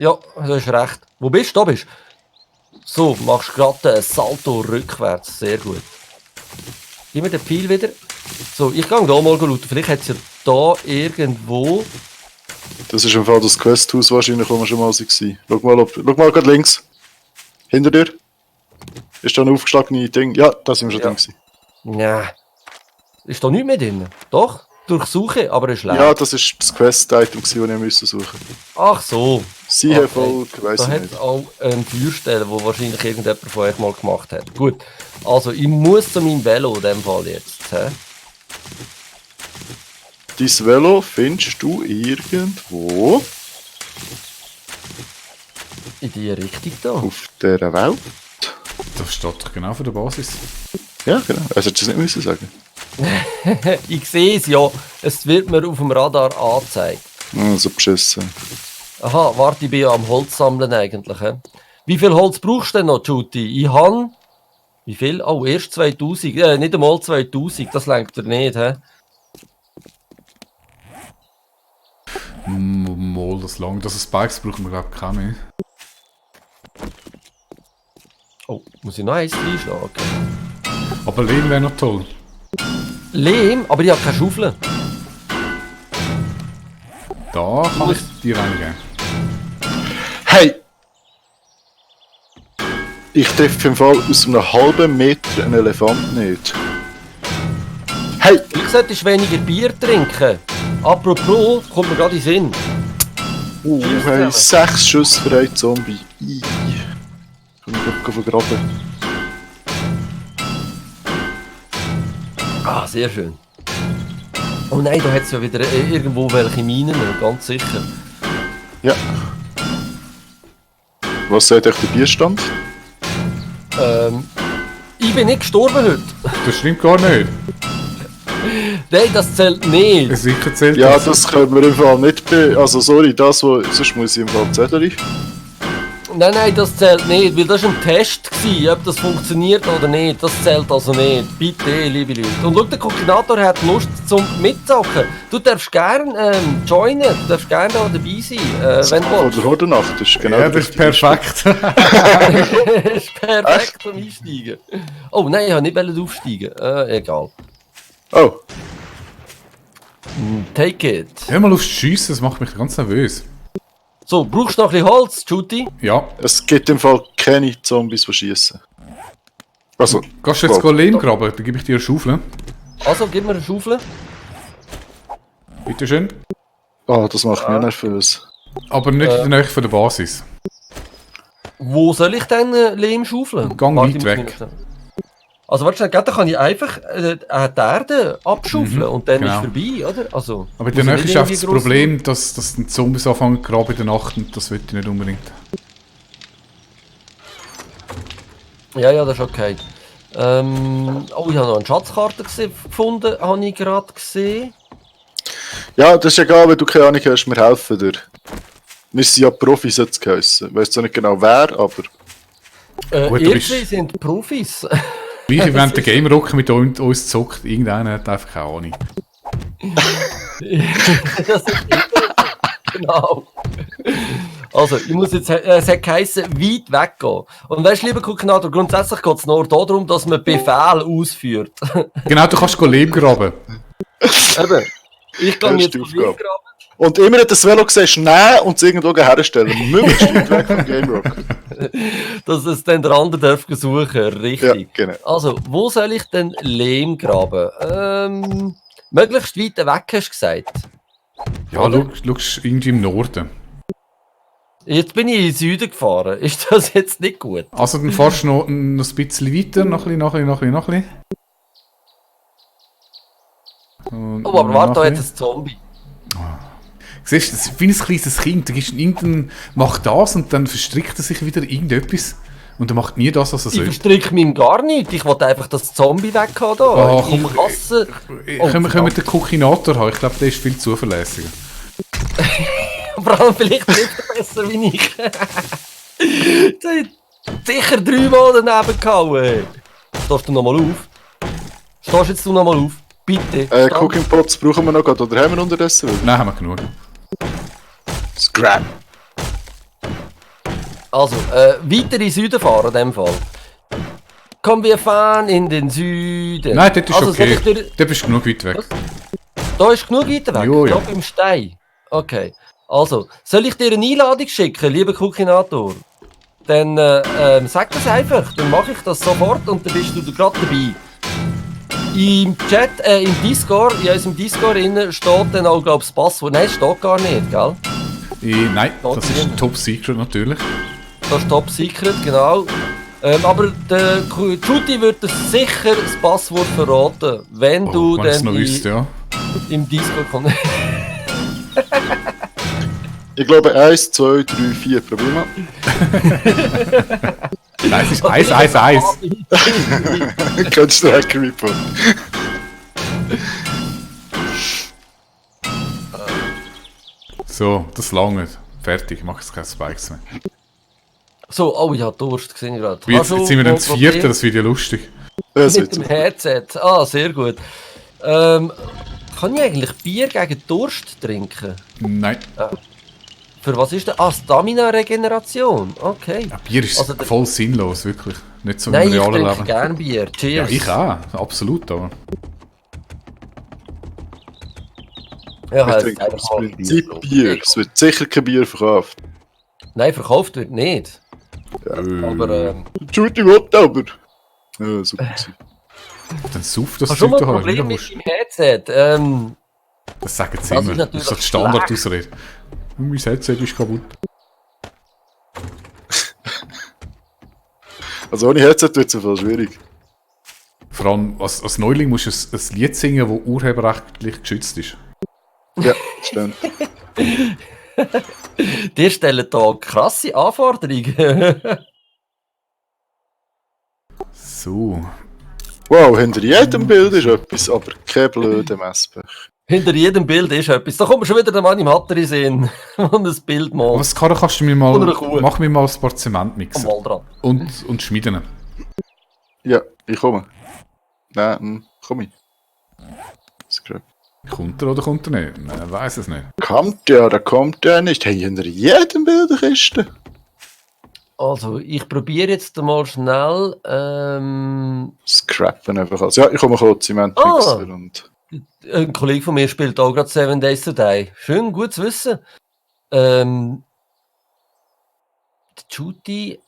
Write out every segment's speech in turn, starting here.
Ja, du hast recht. Wo bist du? Da bist du. So, machst gerade einen Salto rückwärts. Sehr gut. Gib mir den Pfeil wieder. So, ich gehe da mal schauen. Vielleicht hat es ja da irgendwo... Das ist im Fall das Questhaus wahrscheinlich, wo wir schon mal waren. Schau mal gerade links. Hinter dir. Ist da ein aufgeschlagenes Ding? Ja, da sind wir schon drin gewesen. Ja. Ist da nichts mehr drin? Doch? Durchsuche, aber es ist leer. Ja, das ist das Quest-Item, das ich suchen musste. Ach so. Siehefolg, weiss Da ich hat nicht. es auch eine Feuerstelle, die wahrscheinlich irgendjemand von euch mal gemacht hat. Gut. Also, ich muss zu meinem Velo in dem Fall jetzt. He? Dein Velo findest du irgendwo In die Richtung da. auf dieser Welt. Das steht doch genau für die Basis. Ja, genau. Also hättest du es nicht müssen sagen. Ich sehe es ja. Es wird mir auf dem Radar angezeigt. So beschissen. Aha, warte, ich bin ja am Holz sammeln eigentlich. He? Wie viel Holz brauchst du denn noch, Juti? Ich habe... Wie viel? Oh, erst 2000. Nicht einmal 2000. Das lenkt dir nicht, hä? Mal das lang. Das Spikes brauchen wir, glaube ich, keine mehr. Oh, muss ich noch eins reinschlagen? Aber Lehm wäre noch toll. Lehm? Aber ich habe keine Schaufel. Da kann ich dir reingeben. Hey! Ich treffe im Fall aus einem halben Meter einen Elefant nicht. Hey! Ich solltest weniger Bier trinken. Apropos, kommt mir gerade in den Sinn. Wir haben 6 Schuss für einen Zombie. Kann ich gerade vergraben. Ah, sehr schön. Oh nein, da hat es ja wieder irgendwo welche Minen, ganz sicher. Ja. Was sagt euch der Bierstand? Ich bin nicht gestorben heute. Das stimmt gar nicht. Nein, das zählt nicht. Sicher zählt Ja, das. das können wir im Fall nicht also sorry, sonst muss ich im Fall Zettel. Nein, das zählt nicht, weil das war ein Test gewesen, ob das funktioniert oder nicht. Das zählt also nicht. Bitte, liebe Leute. Und schau, der Koordinator hat Lust zum Mitzocken. Du darfst gerne joinen, du darfst gerne da dabei sein, wenn du willst. Oder Hordenacht, das ist genau Ja, der das ist richtige perfekt. Das ist perfekt zum Einsteigen. Oh nein, ich wollte nicht aufsteigen. Egal. Oh, Take it. Hör mal auf Schiessen, das macht mich ganz nervös. So, brauchst du noch ein bisschen Holz, Juti? Ja. es gibt im Fall keine Zombies, die schießen. Also, Gehst du jetzt Lehm graben? Dann gebe ich dir eine Schaufel. Also, gib mir eine Schaufel. Bitte schön. das macht mich nervös. Aber nicht in der Nähe von der Basis. Wo soll ich denn Lehm schaufeln? Gang Warte, weit ich muss weg. mir schnell- Also warte schnell, dann kann ich einfach die Erde abschaufeln und dann genau. ist vorbei, oder? Also, Aber in der muss Nähe ich ist auch nicht das irgendwie gross Problem, dass die Zombies anfangen zu graben in der Nacht und das will ich nicht unbedingt. machen. Ja, das ist okay. Oh, ich habe noch eine Schatzkarte gefunden, habe ich gerade gesehen. Ja, das ist egal, wenn du keine Ahnung hast, wir helfen dir. Wir sind ja Profis, jetzt geheissen. Ich weiss zwar nicht genau wer, aber... Gut, Ihr du bist- zwei sind Profis. Gleich, wenn der Game Rock mit uns zockt, irgendeiner hat einfach keine Ahnung. Das ist genau. Also, ich muss jetzt, es hat geheissen, weit weggehen. Und weißt du, lieber Koordinator, grundsätzlich geht es nur darum, dass man Befehl ausführt. Genau, du kannst Lehm graben. Eben. Ich kann Das jetzt ist die Aufgabe. graben. Und immer wenn du das Velo siehst, nehmen und es irgendwo herstellen. Möglichst weit weg vom Game Rock. Dass es dann der andere darf suchen, Ja, richtig. genau. Also, wo soll ich denn Lehm graben? Möglichst weit weg, hast du gesagt. Ja, schau irgendwie im Norden. Jetzt bin ich in den Süden gefahren. Ist das jetzt nicht gut? Also dann fährst du noch ein bisschen weiter, noch ein bisschen. Und Oh, aber warte, noch da ein hat ein Zombie. Siehst du, das ist wie ein kleines Kind. Da gibst du irgendeinen, macht das und dann verstrickt er sich wieder irgendetwas. Und er macht nie das, was er Ich soll. verstricke mich gar nicht. Ich wollte einfach das Zombie weg haben. Da. Ah, komm, ich hasse... Können wir den Koordinator haben? Ich glaube, der ist viel zuverlässiger. Vor allem vielleicht nicht besser wie ich. Der hat sicher 3-mal daneben gehauen. Stehst du nochmal auf? Stehst jetzt du nochmal auf? Bitte. Stand. Cooking Pots brauchen wir noch gerade, oder haben wir unterdessen? Nein, haben wir genug. Scrap. Also, weiter in Süden fahren in dem Fall. Komm, wir fahren in den Süden. Nein, dort ist Also, soll okay. ich dir- Dort bist du genug weit weg. Was? Da ist genug weiter weg, Jo, ja. da beim Stein. Okay. Also, soll ich dir eine Einladung schicken, lieber Kukinator? Dann sag das einfach, dann mache ich das sofort und dann bist du gerade dabei. Im Chat, im Discord, in unserem Discord innen steht dann auch, glaube ich, das Passwort. Nein, es steht gar nicht, gell? Nein, das Dort ist drin. Top Secret natürlich. Das ist Top Secret, genau. Aber der Judy wird dir sicher das Passwort verraten, wenn du wenn ich es dann noch wüsste, ja. im Discord kommst. Ich glaube 1, 2, 3, 4, probier mal. Nein, es ist 111. Kannst du Hacker Report? So, das lange. Fertig, ich mache jetzt keine Spikes mehr. So, oh ja, Durst, gesehen gerade. Jetzt sind wir dann das vierte, das wird ja lustig. Das Mit wird dem super. Headset. Ah, sehr gut. Kann ich eigentlich Bier gegen Durst trinken? Nein, Für was ist das? Ah, Stamina-Regeneration. Okay. ja, Bier ist Also, voll sinnlos, wirklich. Nicht so Nein, im ich realen trinke Leben. gerne Bier. Ja, Cheers. ich auch, absolut, aber. Ja, Ich jetzt trinke einfach das mal Prinzip Bier. Es wird sicher kein Bier verkauft. Nein, verkauft wird nicht. Äh, Aber Judy will aber. Ja, super. Dann sauf das hast du Zeug schon mal doch ein halt, Problem wie mit du willst. dem Headset? Das sagen sie Das immer. ist Das natürlich ist doch die schlecht. Standardausrede. Mein Headset ist kaputt. Also ohne Headset wird es voll schwierig. Vor allem als Neuling musst du ein Lied singen, das urheberrechtlich geschützt ist. Ja, stimmt. Die stellen da krasse Anforderungen. So. Wow, hinter jedem Bild ist etwas, aber kein blöder Messbecher. Hinter jedem Bild ist etwas. Da kommt mir schon wieder der Mann im Hatteri sehen und ein Bild mal. Was, Karre, kannst du mir mal. Oder eine Kuh. Mach mir mal ein paar Zementmixer. Mal dran. Und schmieden. Ja, ich komme. Nein, komm ich. Scrap. Kommt er oder kommt er nicht? Nein, weiß es nicht. Kommt der oder kommt der nicht? Hey, hinter jedem Bild eine Kiste. Also, ich probiere jetzt mal schnell. Scrappen einfach alles. Ja, ich komme kurz Zementmixer und... Ein Kollege von mir spielt auch gerade 7 Days to Die. Schön, gut zu wissen. Der Judy,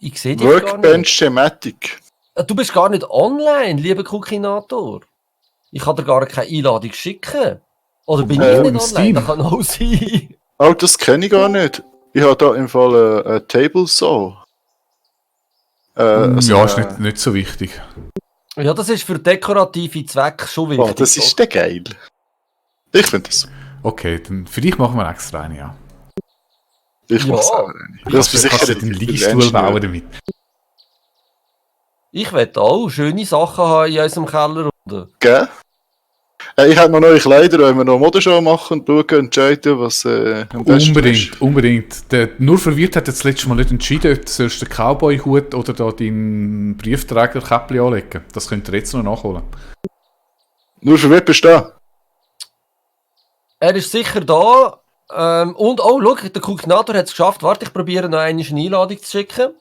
ich sehe dich gar nicht. Workbench Thematic. Du bist gar nicht online, lieber Kukinator. Ich kann dir gar keine Einladung schicken. Oder bin ich im nicht online? Steam. Das kann auch sein. Oh, das kenne ich gar nicht. Ich habe da im Fall ein Table Saw. Also, ja, ist nicht so wichtig. Ja, das ist für dekorative Zwecke schon wichtig. Oh, das ist der geil. Ich finde das. Okay, dann für dich machen wir extra eine, ja. Ich Ja. mach's auch. Das bin Kannst sicher du den Liegestuhl bauen damit. Ich werde auch schöne Sachen haben in unserem Keller. Gell? Ich habe noch neue Kleider, wenn wir noch Modenshow machen und schauen, entscheiden, was am besten ist. Unbedingt. Nur verwirrt hat jetzt das letzte Mal nicht entschieden, ob du sollst den Cowboy-Hut oder da deinen Briefträger-Käppli anlegen. Das könnt ihr jetzt noch nachholen. Nur für bist du da. Er ist sicher da. Und oh, schau, der Kukinator hat es geschafft. Warte, ich probiere noch eine Einladung zu schicken.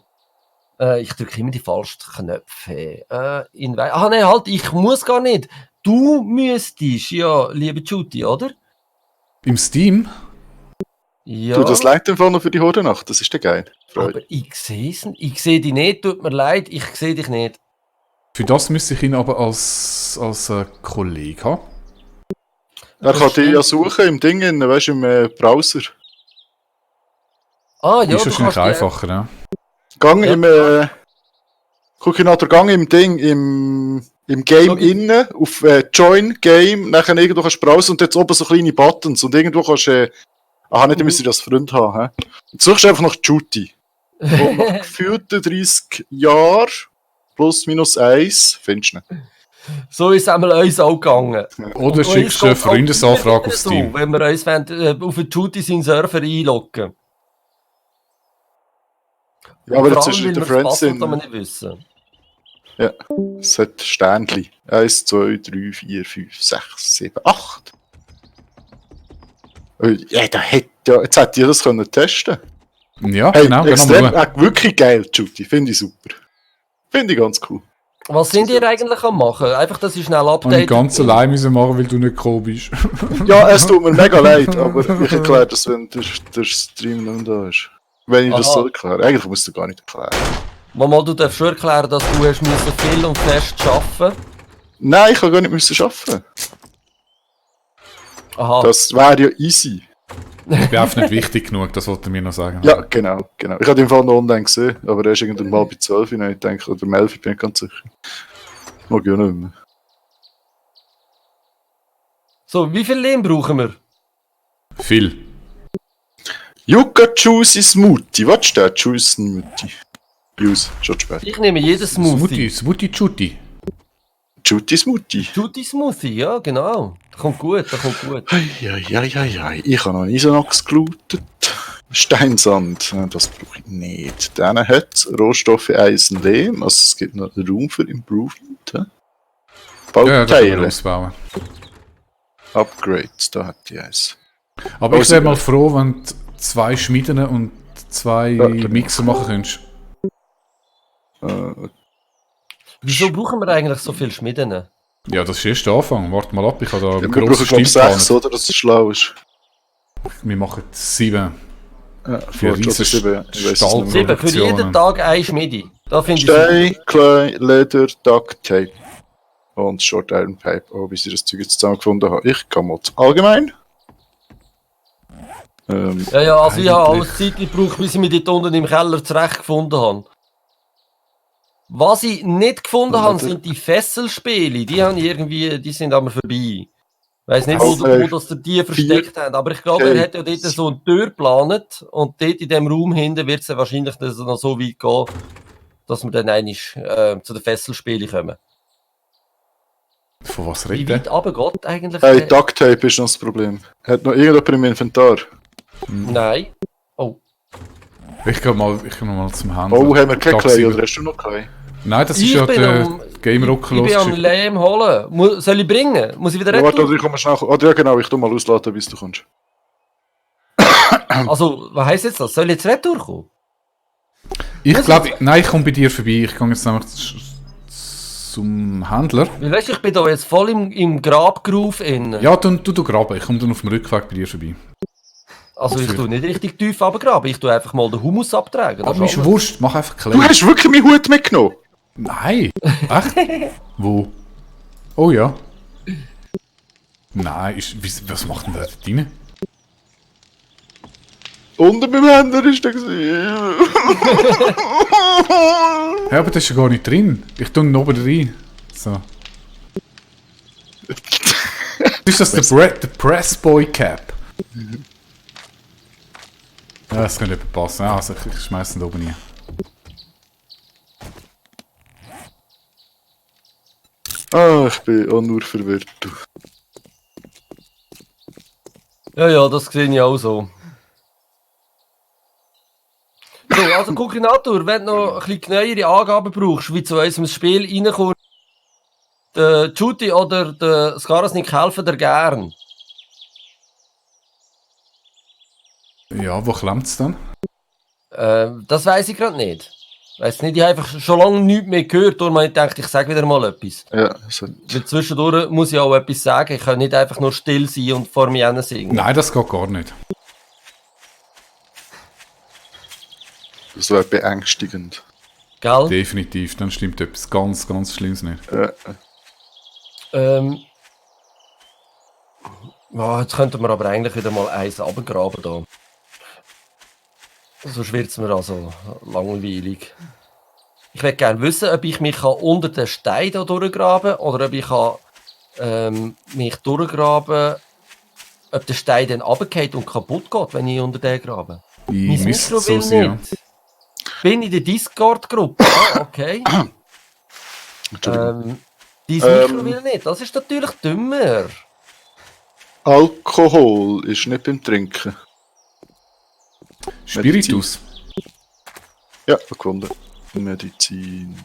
Ich drücke immer die falschen Knöpfe. Nein, halt, ich muss gar nicht. Du müsstest, ja, liebe Judy, oder? Im Steam? Ja. Du, das leitet im Fall noch für die Hordenacht, das ist der geil. Freude. Aber ich sehe es nicht. Ich sehe dich nicht, tut mir leid, ich sehe dich nicht. Für das müsste ich ihn aber als Kollege haben. Er kann dich ja suchen im Ding, weißt du, im Browser. Ah, ja, Ist du wahrscheinlich kannst einfacher, ja. Gang Ja. im Kukinator, gang im Ding, im Game Login. innen, auf Join Game, nachher irgendwo kannst du browsen und jetzt oben so kleine Buttons und irgendwo kannst du, nicht, müsste ich das Freund haben, hä? Und suchst einfach nach Judy. Wo nach gefühlten 30 Jahren, plus minus 1, findest du nicht. So ist es einmal uns auch gegangen. Oder Und schickst uns du eine geht's auch Freundesanfrage wieder auf so, Steam. wenn wir uns wollen, auf den Judy seinen Server einloggen. Ja, aber jetzt Vor ist allem, der weil wir das Friends Passwort aber in. nicht wissen. Es hat Sternchen. 1, 2, 3, 4, 5, 6, 7, 8. Ja, da hätte ja. Jetzt hätte ich das können testen. Ja, Hey, genau, extrem, genau. wirklich geil, Judy. Finde ich super. Finde ich ganz cool. Was sind ihr eigentlich am machen? Einfach, dass ich schnell Und ich update. ganz allein müssen machen, weil du nicht gekommen bist. Ja, es tut mir mega leid, aber ich erkläre das, wenn der Stream nicht mehr da ist. Wenn ich das Aha. so erkläre. Eigentlich musst du gar nicht erklären. Mal, du darfst schon erklären, dass du hast müssen viel und fest arbeiten. Nein, ich kann gar nicht müssen arbeiten. Aha. Das wäre ja easy. Ich bin einfach nicht wichtig genug, das wollte mir noch sagen. Ja, genau. Ich habe den Fall noch online gesehen, aber er ist irgendwann mal bei 12 hinein, ich denke, oder 11, ich bin nicht ganz sicher. Mag ich auch nicht mehr. So, wie viel Lehm brauchen wir? Viel. Yucca Juicy Smoothie. Was steht Juicy Smoothie? Juice, schon spät. Ich nehme jedes Smoothie. Smoothie Chutti. Juicy Smoothie. Tutti Smoothie, ja, genau. Das kommt gut, das kommt gut. Eieieiei. Ich habe noch Isanax gelootet. Steinsand, das brauche ich nicht. Dann hat es Rohstoffe Eisen, Lehm, also es gibt noch Raum für Improvement. He? Ja, das können wir Bauteile, ausbauen. Upgrades, da hat die eins. Aber ich Also, wäre mal froh, wenn du 2 Schmieden und 2 Ja, Mixer machen könntest. Wieso brauchen wir eigentlich so viel Schmieden? Ja, das ist erst der Anfang. Warte mal ab, ich habe da Ja, einen wir grossen brauchen glaube Stil 6, geplant. oder? Dass es schlau ist. Wir machen 7. Ja, Für oder riesen 7. Ich weiß es Stahl- nicht mehr. 7 für jeden Produktionen. Tag ein Schmiede. Da finde ich Stein, Klei, Leder, Duct Tape und Short Iron Pipe. Oh, bis ich das Zeug jetzt zusammengefunden habe. Ich kann mal allgemein. Ja, also ich habe Eigentlich. alles Zeit gebraucht, bis ich mich dort unten im Keller zurechtgefunden habe. Was ich nicht gefunden habe, sind die Fesselspiele. Die haben irgendwie, die sind aber vorbei. Ich weiss nicht, wo Okay. das die versteckt haben, aber ich glaube, er hat ja dort so eine Tür geplant und dort in dem Raum hinten wird es ja wahrscheinlich das noch so weit gehen, dass wir dann einmal zu den Fesselspielen kommen. Von was Wie redet weit der? runter geht eigentlich? Hey, Duct Tape ist noch das Problem. Hat noch irgendjemand im Inventar? Nein. Oh. Ich gehe mal zum Händler. Oh, haben wir keine Tag Klei 7. oder hast du noch Klei? Nein, das ist Ich ja bin der am- Game-Rock Ich bin am losgeschickt. Lehm holen. Soll ich bringen? Muss ich wieder Ja, warte, retten? oder ich komme schnell. Oder ja, genau, ich tu mal ausladen, bis du kommst. Also, was heisst jetzt das? Soll ich jetzt retour kommen? Ich glaube, nein, ich komme bei dir vorbei. Ich gehe jetzt nämlich zum Händler. Weil weißt du, ich bin da jetzt voll im Grabgroove in. Ja, du graben. Ich komme dann auf dem Rückweg bei dir vorbei. Also ich tue nicht richtig tief abgraben, ich tue einfach mal den Humus abtragen. Das Aber mir ist schon. wurscht, mach einfach Du klein. hast wirklich meinen Hut mitgenommen? Nein! Echt? Wo? Oh ja. Nein, was macht denn der da drin? Unter meinem Händler ist der gewesen. Ja, aber das ist ja gar nicht drin. Ich tue ihn oben rein. So. Ist das der Pressboy Cap? Ja, das könnte eben passen. Ja, also ich schmeiß ihn da oben rein. Ah, ich bin auch nur verwirrt. Du. Ja, das sehe ich auch so. So, also Koordinator, wenn du noch ein bisschen neuere Angaben brauchst, wie zu unserem Spiel reinkommt, der Judy oder der Skarasnik helfen dir gern. Ja, wo klemmt es dann? Das weiß ich gerade nicht. Weiss nicht, ich habe einfach schon lange nichts mehr gehört, darum habe ich gedacht, ich sage wieder mal etwas. Ja, so. Weil zwischendurch muss ich auch etwas sagen, ich kann nicht einfach nur still sein und vor mir hin singen. Nein, das geht gar nicht. Das wäre beängstigend. Gell? Definitiv, dann stimmt etwas ganz, ganz Schlimmes nicht. Ja, jetzt könnten wir aber eigentlich wieder mal eins runtergraben da. Sonst wird es mir also langweilig. Ich würde gerne wissen, ob ich mich unter den Stein da durchgraben kann oder ob ich mich durchgraben, ob der Stein dann runterfällt und kaputt geht, wenn ich unter den grabe. Mein Ich müsste Mikro so will sein, ja. nicht. Bin in der Discord-Gruppe. Ah, okay. Entschuldigung. Dein Mikro will nicht. Das ist natürlich dümmer. Alkohol ist nicht beim Trinken. Spiritus. Ja, gefunden. Medizin.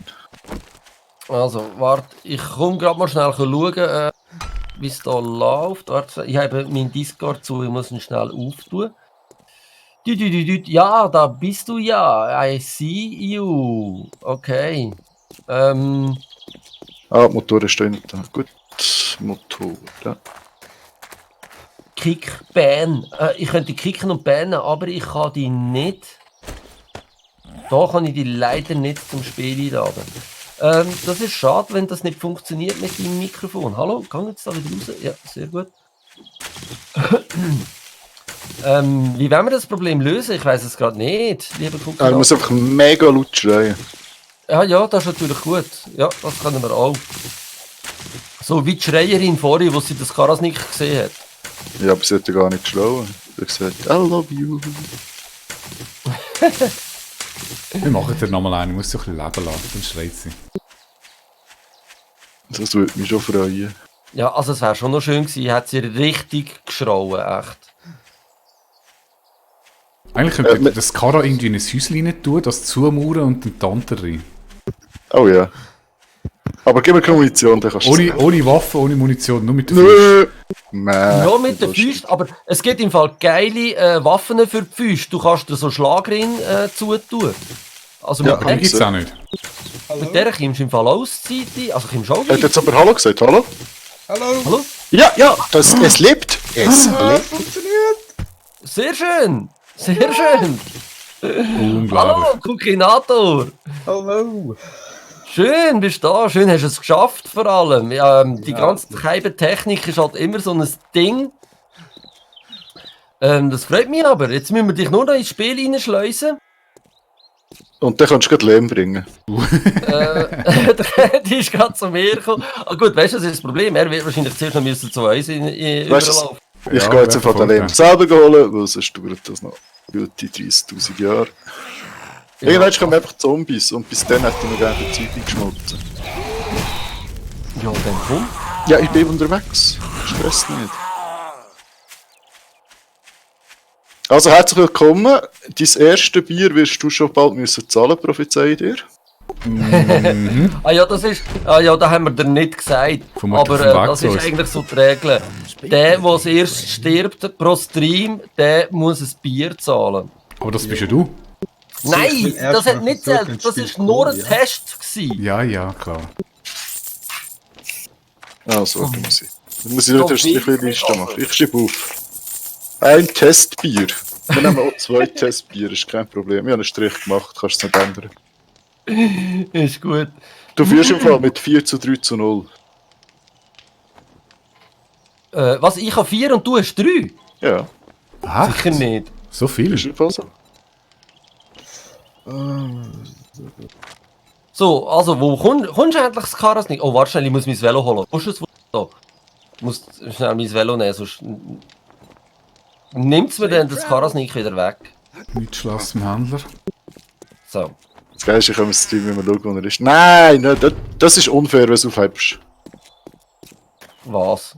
Also, warte, ich komme gerade mal schnell schauen, wie es da läuft. Warte, ich habe meinen Discord zu, ich muss ihn schnell auftun. Ja, da bist du ja. I see you. Okay. Motoren stehen nicht da. Gut, Motor. Ja. Kick, Ban. Ich könnte kicken und bannen, aber ich kann die nicht. Da kann ich die leider nicht zum Spiel einladen. Das ist schade, wenn das nicht funktioniert mit dem Mikrofon. Hallo, kann jetzt da wieder raus? Ja, sehr gut. Wie wollen wir das Problem lösen? Ich weiß es gerade nicht, lieber Kuchen. Ich muss einfach mega laut schreien. Ja, das ist natürlich gut. Ja, das können wir auch. So wie die Schreierin vorhin, wo sie das Karasnik gesehen hat. Ja, aber sie hat ja gar nicht geschlagen. Sie hat gesagt, I love you. Wir machen dir nochmal einen, ich muss sie ein bisschen leben lassen, dann schreit sie. Das würde mich schon freuen. Ja, also es wäre schon noch schön gewesen, hat sie richtig geschrauen, echt. Eigentlich könnte wir das Kara irgendwie in ein Häuschen rein tun, das zumauern und den Tanter rein. Oh ja. Aber gib mir keine Munition, dann kannst du Ohne Waffen, ohne Munition, nur mit den Füßen. Nö! Nein. Ja, mit den Füßen, aber es gibt im Fall geile Waffen für die Füße. Du kannst dir so Schlagring zutun. Also mit Ja, Die der, gibt es auch nicht. mit der kommst du im Fall ausziehen. Also kommst du auch Hat rein. jetzt aber Hallo gesagt, hallo? Hallo. Hallo? Ja, es lebt. Es lebt. Funktioniert. Sehr schön! Sehr schön! Unglaublich. Hallo, Kukinator! Hallo. Schön, bist du da. Schön, hast du es geschafft vor allem. Ja, die ganze Technik ist halt immer so ein Ding. Das freut mich aber. Jetzt müssen wir dich nur noch ins Spiel reinschleusen. Und dann kannst du gerade Lehm bringen. Die ist gerade zu mir gekommen. Ah, gut, weißt du, das ist das Problem. Er wird wahrscheinlich zuerst noch müssen zu uns Weißt du, überlaufen. Ich Ja, gehe jetzt einfach den voll Lehm selber holen, weil sonst dauert das noch gute 30'000 Jahre. Irgendwann kommen einfach Zombies und bis dann hätte ich mir gerne die Zeit eingeschmolzen. Ja, dann komm. Ja, ich bin unterwegs. Stress nicht. Also herzlich willkommen. Dein erste Bier wirst du schon bald müssen zahlen, prophezei ich dir. Ah ja, das ist. Ah ja, da haben wir dir nicht gesagt. Vom Aber Weg das zu ist uns. eigentlich so die Regel. Der, der als erstes stirbt pro Stream, der muss ein Bier zahlen. Aber das bist ja du. Nein, bin das erst hat mal nicht zurück zählt. ins Das Spiel ist nur ein gekommen, ja. Test gewesen. Ja, klar. Also, warte, muss ich. Dann muss ich dort erst ein bisschen wichtig, Liste also. machen. Ich schreibe auf. Ein Testbier. Wir nehmen auch 2 Testbier, ist kein Problem. Ich habe einen Strich gemacht, kannst du es nicht ändern. Ist gut. Du führst im Fall mit 4:3:0. Was? Ich habe 4 und du hast 3? Ja, Sicher Echt? nicht. So viel? ist im Fall so. So, also, wo kommst du endlich das Karas nicht? Oh, warte schnell, ich muss mein Velo holen. Wo ist das? Da. Ich muss schnell mein Velo nehmen, sonst nimmt es mir dann das Karas nicht wieder weg. Mit Schloss im Händler. So. Das Geile ist, ich kann mir das Stream immer schauen, wo er ist. Nein, das ist unfair, wenn du es aufhebst. Was?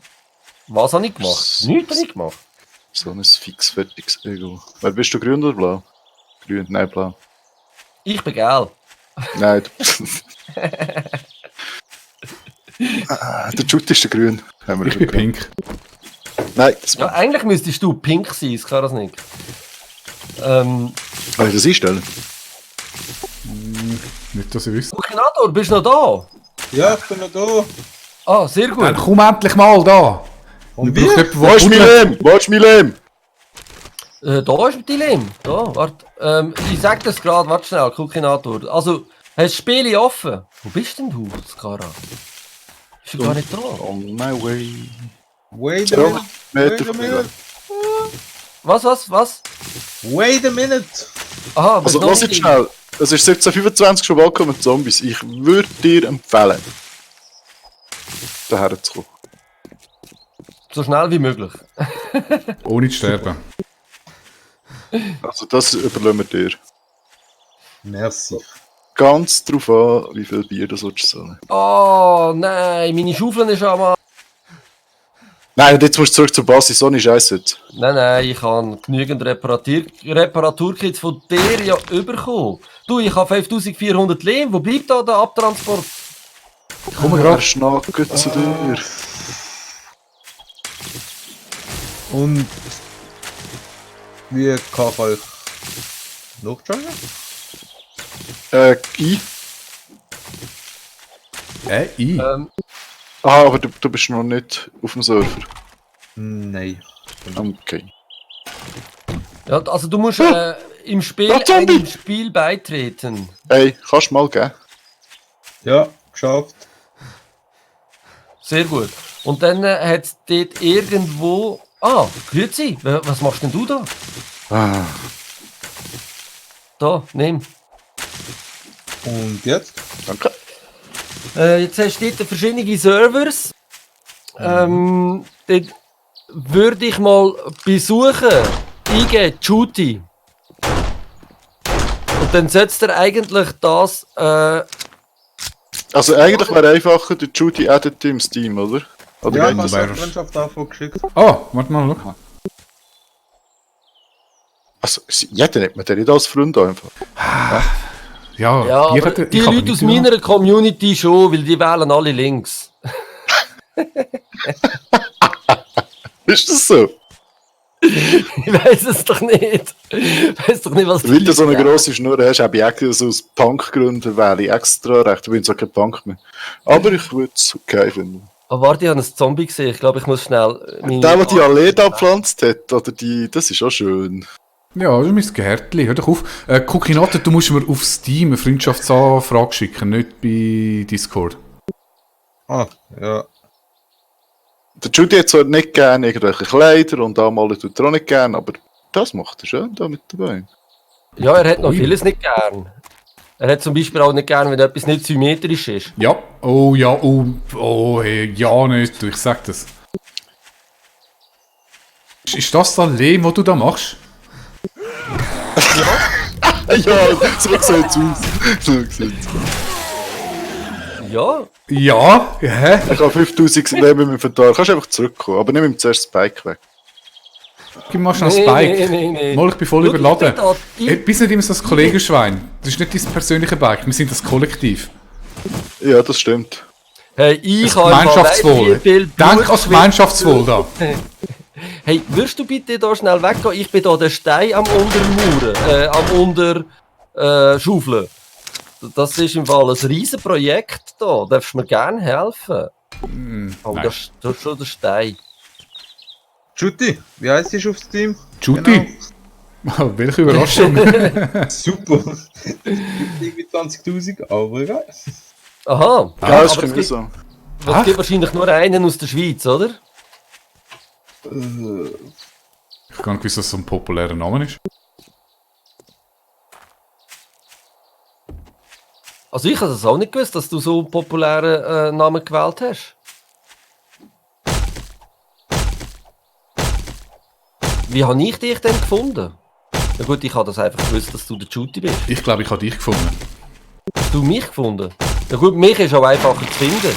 Was habe ich gemacht? Nichts habe ich gemacht. So ein fixfertiges Ego. Wer bist du, grün oder blau? Grün, nein, blau. Ich bin geil. Nein. Der Jut ist der grün. Haben wir Ich bin bekommen. pink. Nein, das Ja, eigentlich müsstest du pink sein, das kann das nicht. kann ich das einstellen. Nicht, dass ich wüsste. Kukinator, bist du noch da? Ja, ich bin noch da. Ah, sehr gut. Dann komm endlich mal da! Und Ich brauche wir? jemanden, Wo ist mein Lehm? Wo ist mein Lehm? Da ist die Lim. Da, warte. Ich sag das gerade, warte schnell, Kukinator. Also, hast du das Spiel offen? Wo bist denn du, Skara? Bist du gar nicht da? On my way. Wait a So, minute. Meter Wait a von mir minute. Was? Wait a minute. Aha, bist Also, noch lass nicht jetzt drin. schnell. Es ist 17:25 schon bald kommen Zombies. Ich würde dir empfehlen, daher zu kommen. So schnell wie möglich. Ohne zu sterben. Also, das überlassen wir dir. Merci. Ganz drauf an, wie viel Bier du sollst zahlen. Oh nein, meine Schaufel ist am. Nein, und jetzt musst du zurück zur Basis, so eine Scheiße jetzt. Nein, ich habe genügend Reparaturkits von dir ja bekommen. Du, ich habe 5400 Lehm. Wo bleibt da der Abtransport? Komm Er gerade. schnackt zu dir. Und wie kann ich euch Nachjoinen? I. I. Ah, aber du bist noch nicht auf dem Server. Nein. Okay. Ja, also du musst im Spiel Ja, Zombie! einem Spiel beitreten. Hey, kannst du mal geben? Ja, geschafft. Sehr gut. Und dann hat es dort irgendwo... Ah, grüezi, was machst denn du da? Ah. Da, nimm. Und jetzt? Danke. Jetzt hast du dort verschiedene Servers. Dort würde ich mal besuchen. Eingeben, Duty. Und dann setzt er eigentlich das... Also eigentlich wäre einfacher, der Judy addet im Steam, oder? Oder Ja, geht hast das? du eine Freundschaft davon geschickt? Oh, warte mal, schau. Also, jeder nimmt mir den nicht als Freund einfach. Ja, Ja, hier aber hat er- die ich hab Leute ihn aus nicht meiner Community schon, weil die wählen alle links. Ist das so? Ich weiß es doch nicht. Ich weiß doch nicht, was Weil du so eine Leute grosse Schnur hast, habe ich extra so aus Punkgründen wähle ich extra recht. Ich bin zwar kein Punk mehr. Aber ich würde es okay finden. Oh, warte, ich habe einen Zombie gesehen. Ich glaube, ich muss schnell... Der die Allee da gepflanzt hat, oder die, das ist auch schön. Ja, das ist mein Gärtchen. Hör doch auf. Cookinate, du musst mir auf Steam eine Freundschaftsanfrage schicken, nicht bei Discord. Ah, ja. Der Judy hat zwar nicht gerne irgendwelche Kleider und anmalen tut er auch nicht gerne, aber das macht er schön da mit dabei. Ja, er hat noch Ui. vieles nicht gern. Er hat zum Beispiel auch nicht gern, wenn etwas nicht symmetrisch ist. Ja, hey, ja nicht, du, ich sag das. Ist das der Lehm, was du da machst? Ja, so sieht es aus. So sieht's aus. Ja, Ja, hä? Ich habe 5000 Leben im Inventar. Kannst einfach zurückkommen, aber nimm ihm zuerst Spike weg. Gib mir mal schnell Nee, Spike. nee. Mal, ich bin voll Schau, überladen. ich bin da- ich- Bist nicht immer so das Kollegenschwein. Das ist nicht dein persönliche Bike, wir sind das Kollektiv. Ja, das stimmt. hey, ich Das habe im Fall Gemeinschaftswohl. weiss, wie viel Denk Blut ans Gemeinschaftswohl da. Hey, würdest du bitte da schnell weggehen? Ich bin da der Stein am Untermauern, Schaufeln. Das ist im Fall ein riesen Projekt da. Darfst du mir gerne helfen? Oh, nein. das ist schon der Stein. Judy, wie heißt du auf Steam? Judy? Welche Überraschung. Genau. Super. Es gibt irgendwie 20.000, aber egal. Aha. Ja, aber das es kann ich gibt, sagen. es gibt wahrscheinlich nur einen aus der Schweiz, oder? Ich habe gar nicht gewusst, dass das so ein populärer Name ist. Also ich habe das auch nicht gewusst, dass du so einen populären Namen gewählt hast. Wie habe ich dich denn gefunden? Na gut, ich habe das einfach gewusst, dass du der Judy bist. Ich glaube, ich habe dich gefunden. Hast du mich gefunden? Na gut, mich ist auch einfacher zu finden.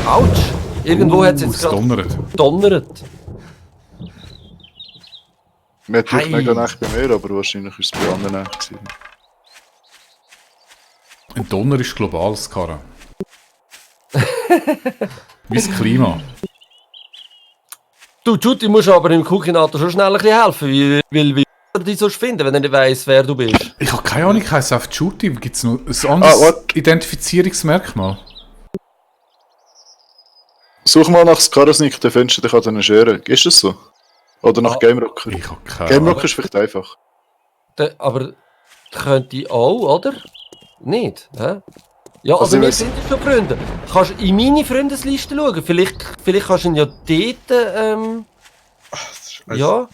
Autsch! Irgendwo hat es jetzt es gerade donnert. donnert. Mir hat Hey. mega nach bei mir, aber wahrscheinlich ist es bei anderen echt gewesen. Ein Donner ist global, Skara. Wie das Klima. Du, Judy, musst aber im Cookie-Nator schon schnell ein bisschen helfen, weil wie er dich sonst finden, wenn er nicht weiss, wer du bist. Ich habe keine Ahnung, ich heiße auf Judy. Gibt es noch ein anderes warte. Identifizierungsmerkmal? Such mal nach Skarasnik, dann findest du dich an den Scheren. Ist das so? Oder nach Game Rocker? Ich habe keine Game Ahnung. Rocker ist vielleicht einfach. Aber könnte ich auch, oder? Nicht, hä? Ja, Also also ich wir weiss- sind ja schon Freunde. Kannst du in meine Freundesliste schauen? Vielleicht kannst du ihn ja dort, ja,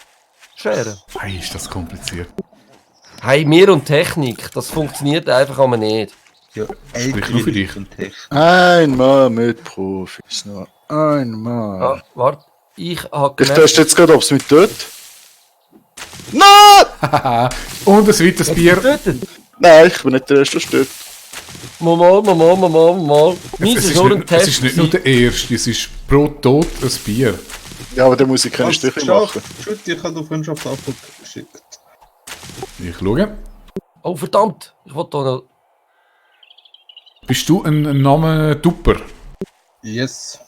scheren. Hey, ist das kompliziert. Hey, mir und Technik, das funktioniert einfach einmal nicht. Ja, Sprich nur für dich. und Text. Einmal mit Profis, nur einmal. Ah, warte, ich habe Ich teste jetzt gerade, ob es mich tötet. Nein! Haha. Und ein weiteres Bier. getötet. Nein, ich bin nicht der Erste, der stirbt. Mal. Meins Es ist ist, nur ein nicht, es Test. ist nicht nur der erste, es ist pro Tod ein Bier. Ja, aber der muss ich keine Hast du Stiche geschafft? machen. Judy, ich habe dir Freundschaftsanfrage geschickt. Ich schaue. Oh, verdammt. Ich wollte da noch... Bist du ein Name Dupper? Yes.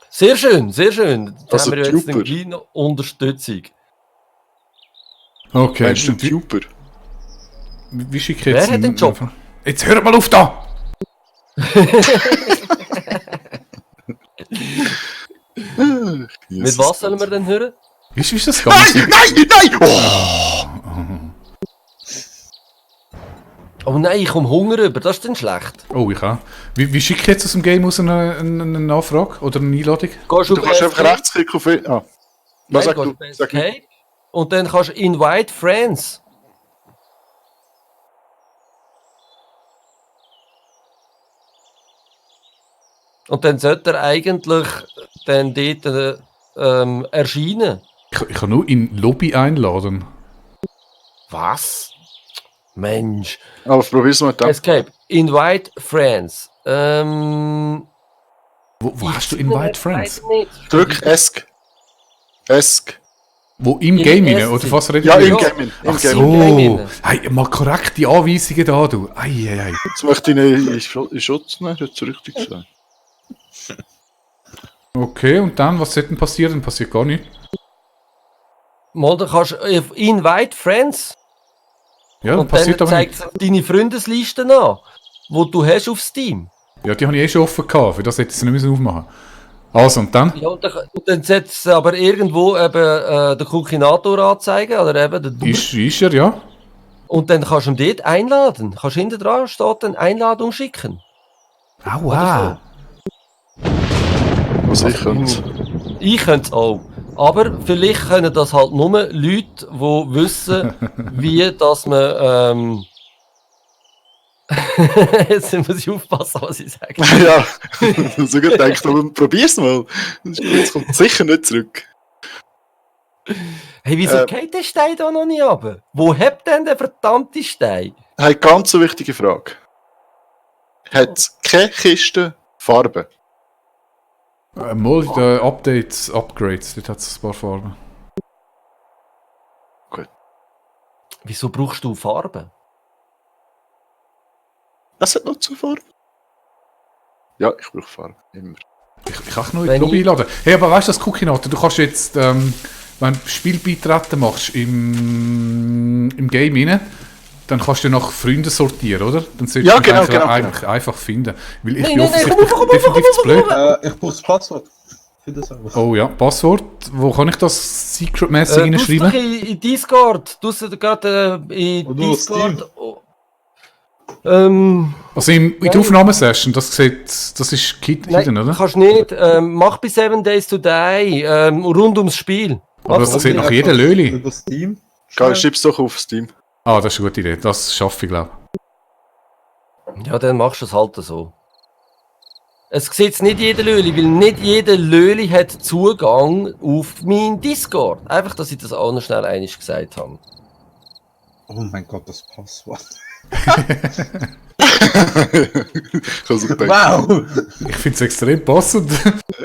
Sehr schön, sehr schön. Da Also haben wir ja jetzt Trooper. eine kleine Unterstützung. Okay. Meinst du den Tuber? Wie schicke ich Wer jetzt hat den Job? Jetzt hört mal auf da! Mit was sollen wir denn hören? Wie ist das Ganze? Nein! Oh nein, ich komme Hunger über, das ist dann schlecht. Oh, ich auch. Wie schicke ich jetzt aus dem Game aus eine Nachfrage oder eine Einladung? Gehst Du kannst einfach Escape? rechtsklicken auf... Ah. Nein, Was sagst gehst du? auf Sag nicht. Escape und dann kannst du Invite Friends. Und dann sollte er eigentlich dann dort erscheinen. Ich kann nur in Lobby einladen. Was? Mensch. Aber probier's mal mit dem. Escape. Invite Friends. Wo hast du Invite Friends? Drück Esk. Esk. Wo im In Game SC. rein? Oder was redet Ja, ihr? im Game. Ach Im Game. so. Game rein. Hey, mal korrekte Anweisungen da, du. Ei. Jetzt möchte ich ihn in Schutz nehmen, das richtig gesagt. Okay, und dann, was sollte denn passieren? Dann passiert gar nichts. Mal, dann kannst du auf Invite Friends. Ja, dann Und dann passiert aber zeigt nichts. es deine Freundesliste an, die du hast auf Steam. Ja, die habe ich schon offen gehabt. Für das hätte ich sie nicht müssen aufmachen. Also, und dann? Ja, und dann setzt es aber irgendwo eben den Kokinator anzeigen, oder eben den Duber. Ist er, ja? Und dann kannst du ihn dort einladen. Kannst hinten dran steht eine Einladung schicken. Aua. Also ich könnte. Ich könnte es auch. Aber vielleicht können das halt nur Leute, die wissen, wie dass man. Jetzt muss ich aufpassen, was ich sage. Ja, so gut gedacht, aber probier's mal. Jetzt kommt sicher nicht zurück. Hey, wieso geht der Stein da noch nicht runter? Wo habt denn der verdammte Stein? Hey, ganz eine wichtige Frage. Hat keine Kiste Farbe? Mal in den Updates, Upgrades, dort hat es ein paar Farben. Wieso brauchst du Farben? Es hat noch zu Farbe? Ja, ich brauche Farbe. Immer. Ich kann noch in Wenn die Lobby ich- einladen. Hey, aber weißt du, das Cookie-Note, du kannst jetzt, wenn du Spielbeitreten machst im Game rein, dann kannst du nach Freunden sortieren, oder? Dann solltest Ja, du dich genau, eigentlich einfach finden. Weil ich Nein, bin nein, nein, offensichtlich komm, definitiv zu blöd. Ich brauche das Passwort. Für das einfach. Oh ja, Passwort. Wo kann ich das secret-mäßig Du doch reinschreiben? in Discord. Du gerade in Oder auf Discord. Oh. Also in der Aufnahmesession, das ist hidden, Nein, oder? kannst nicht. Mach bei 7 Days to Die rund ums Spiel. Aber Mach's das sieht nicht. nach jeder Löli. Über Steam. Geil, schieb's doch auf Steam. Ah, das ist eine gute Idee. Das schaffe ich, glaube ich. Ja, dann machst du es halt so. Es sieht nicht jeder Löli, weil nicht jeder Löli hat Zugang auf meinen Discord. Einfach, dass ich das auch noch schnell einmal gesagt habe. Oh mein Gott, das Passwort. Ich habe so gedacht. Wow! Ich finde es extrem passend.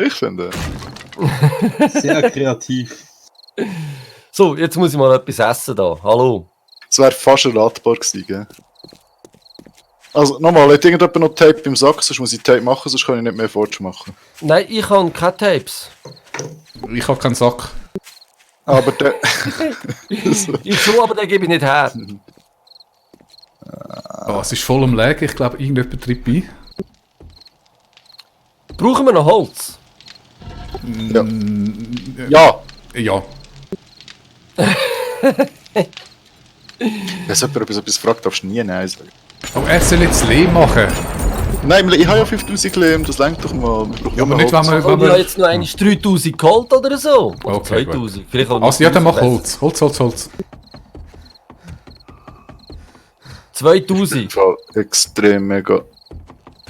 Ich finde. Sehr kreativ. So, jetzt muss ich mal etwas essen da. Hallo. Es wäre fast erratbar gewesen, gell? Also, nochmal, hat irgendjemand noch Tape im Sack? Sonst muss ich Tape machen, sonst kann ich nicht mehr Fortsch machen. Nein, ich habe keine Tapes. Ich habe keinen Sack. Aber der. Ich so, aber den gebe ich nicht her. Oh, es ist voll am Lag. Ich glaube, irgendjemand tritt bei. Brauchen wir noch Holz? Ja! Ja. Wenn jemand etwas fragt, darfst du nie Nein sagen. Oh, er soll jetzt Lehm machen. Nein, ich habe ja 5000 Lehm, das lenkt doch mal. Wir brauchen Ja, aber nur nicht, wenn Holz. wir... Und Wenn ich habe wir jetzt noch einmal 3000 geholt oder so. Oder Okay, 2000. Vielleicht auch noch also ja, dann mach 1000 Holz. 2000. Im Fall extrem mega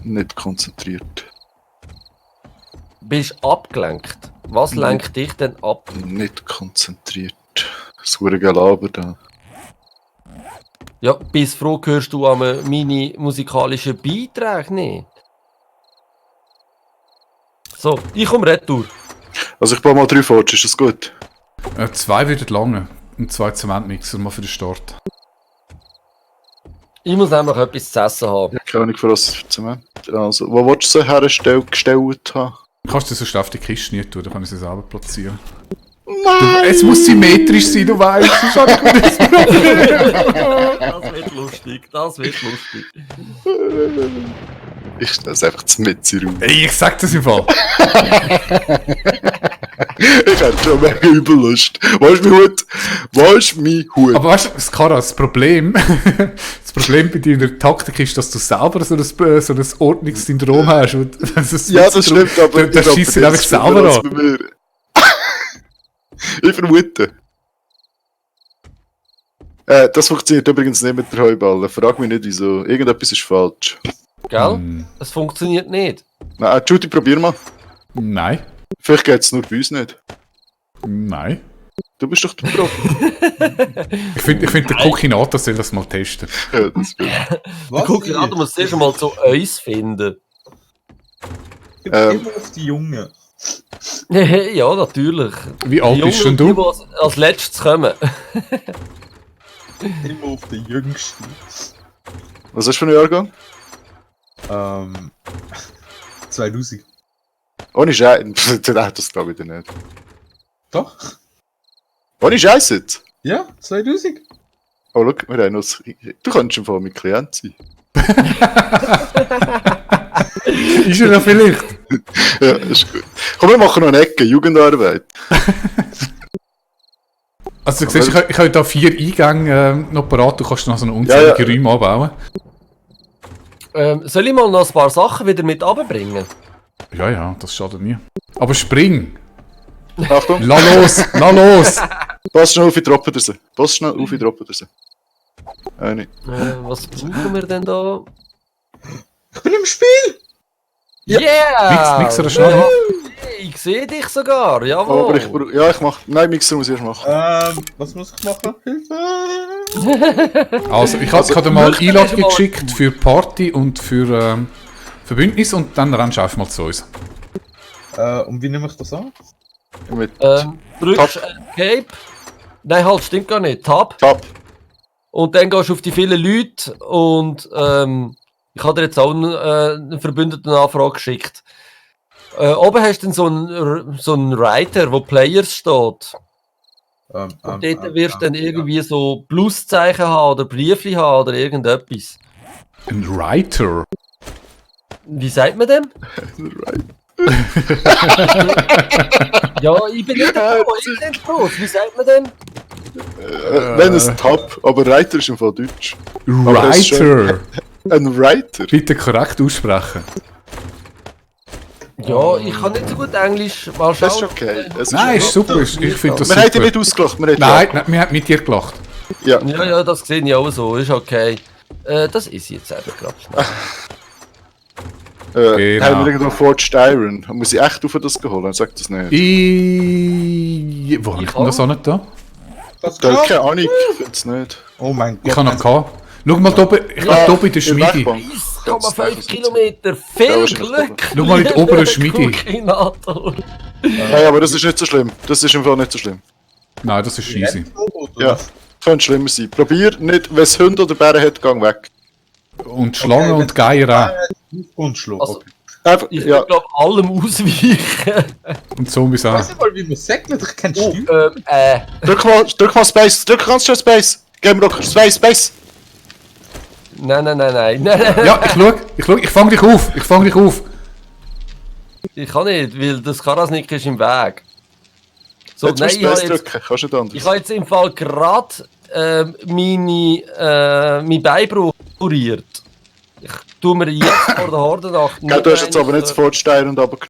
nicht konzentriert. Bist abgelenkt. Was lenkt dich denn ab? Nicht konzentriert. Das hure Gelaber da. Ja, bis froh hörst du an meine musikalischen Beiträge nicht. So, ich komme retour. Also ich baue mal 3 Forge, ist das gut? 2 würden lange. Und 2 Zementmixer mal für den Start. Ich muss nämlich etwas zu essen haben. Ja, keine Ahnung, für was für Zement. Also, wo willst du sie hergestellt haben? Kannst du sonst auf die Kiste nicht tun, dann kann ich sie selber platzieren. Es muss symmetrisch sein, du weißt. Das habe ich mir das Das wird lustig, das wird lustig. Ich stelle es einfach zu mit rum. Ey, ich sag das im Fall. Ich hätte schon mega übel Lust. Wo ist mein Hut? Wo ist mein Hut? Aber weißt du, Skara, das Problem bei deiner Taktik ist, dass du selber so ein Ordnungssyndrom hast. Und Ja, das stimmt, aber Da schießt du einfach selber an. an. Ich vermute. Das funktioniert übrigens nicht mit der Heuballe. Frag mich nicht, wieso. Irgendetwas ist falsch. Gell? Hm. Es funktioniert nicht. Nein, Judy, probier mal. Nein. Vielleicht geht es nur bei uns nicht. Nein. Du bist doch der Profi. Ich find, der Kokinator soll das mal testen. Ja, das stimmt. Der Koordinator muss zuerst mal zu uns finden. Immer auf die Jungen. Ja, natürlich. Wie alt Die bist Jungen, denn die du? als letztes kommen. Immer auf den Jüngsten. Was hast du für einen Jahrgang? 2000. Ohne Scheiß. Nein, das glaube ich dir nicht. Doch? Ohne Scheiß jetzt? Ja, 2000. Oh, schau, wir haben noch... Du kannst schon mein Klient sein. Ist er ja vielleicht? Ja, ist gut. Komm, wir machen noch eine Ecke, Jugendarbeit. Also du siehst, ich habe da 4 Eingänge noch parat, du kannst noch so eine unzählige Räume anbauen. Soll ich mal noch ein paar Sachen wieder mit runterbringen? Ja, das schadet nie. Aber spring! Achtung, Lass los! pass schnell auf, ich droppe dir. Pass schnell auf, ich droppe dir. Eine. Was brauchen wir denn da? Ich bin im Spiel! Yeah! Nix oder schnell? Ja, ich sehe dich sogar, jawohl. Aber ich brauche... Ja, ich mach... Nein, Mixer muss ich erst machen. Was muss ich machen? Hilfe! Also, ich habe dir mal Einladung geschickt für Party und für Bündnis und dann rennst du einfach mal zu uns. Und wie nehme ich das an? Mit Drückst Escape. Nein, halt, stimmt gar nicht. Tab. Tab. Und dann gehst du auf die vielen Leute und ich habe dir jetzt auch eine Verbündetenanfrage geschickt. Oben hast du dann so einen Writer, wo Players steht. Und dort wirst du dann irgendwie so Pluszeichen haben oder Briefli haben oder irgendetwas. Ein Writer? Wie sagt man dem? Ja, ich bin nicht der Pro, ich bin nicht Pro. Wie sagt man dem? Wenn es Tab, aber Reiter ist im Fall Deutsch. Aber das ist Writer! Ein Writer? Bitte korrekt aussprechen. Ja, ich kann nicht so gut Englisch. Mal Das ist schauen. okay. Es Nein, ist super, ich finde das Wir haben dich super. nicht ausgelacht, wir haben Nein, wir haben mit dir gelacht. Ja. Ja, das sehe ich auch so, ist okay. Das ist jetzt eben gerade schnell. Genau. Haben wir irgendwo Forged Iron? Muss ich echt auf das holen? Sag das nicht. Wo habe ich denn das auch nicht da? Das Da klappt. keine Ahnung, ich find's nicht. Oh mein Gott. Ich habe noch gehabt. Schau mal da oben, ich glaube da oben in der Schmiede. 1,5 Kilometer, viel Ja, wahrscheinlich Glück! Schau mal in die obere Schmiede. Koordinator. Hey, aber das ist nicht so schlimm. Das ist im Fall nicht so schlimm. Nein, das ist easy. Ja, könnte schlimmer sein. Probier nicht, wenn es Hunde oder Bären hat, gang weg. Und Schlangen und Geier Und Schluck. Also, Einfach, ich ja, will glaube allem ausweichen. auch. Und Zombies Ich auch. weiß nicht mal, wie man segnet. Ich kenne Oh, Steuer. drück mal Space, drück ganz schnell Space. Game Rocker, Space. Nein. Ja, ich schau, ich fang dich auf. Ich kann nicht, weil das Karasnik ist im Weg. So, Jetzt musst du ich habe Space jetzt, drücken, kannst nicht anders. ich habe jetzt im Fall gerade mein Bein kuriert. Ich tue mir jetzt vor der Horde nach. Gell, du hast jetzt aber nicht das Forged Iron aber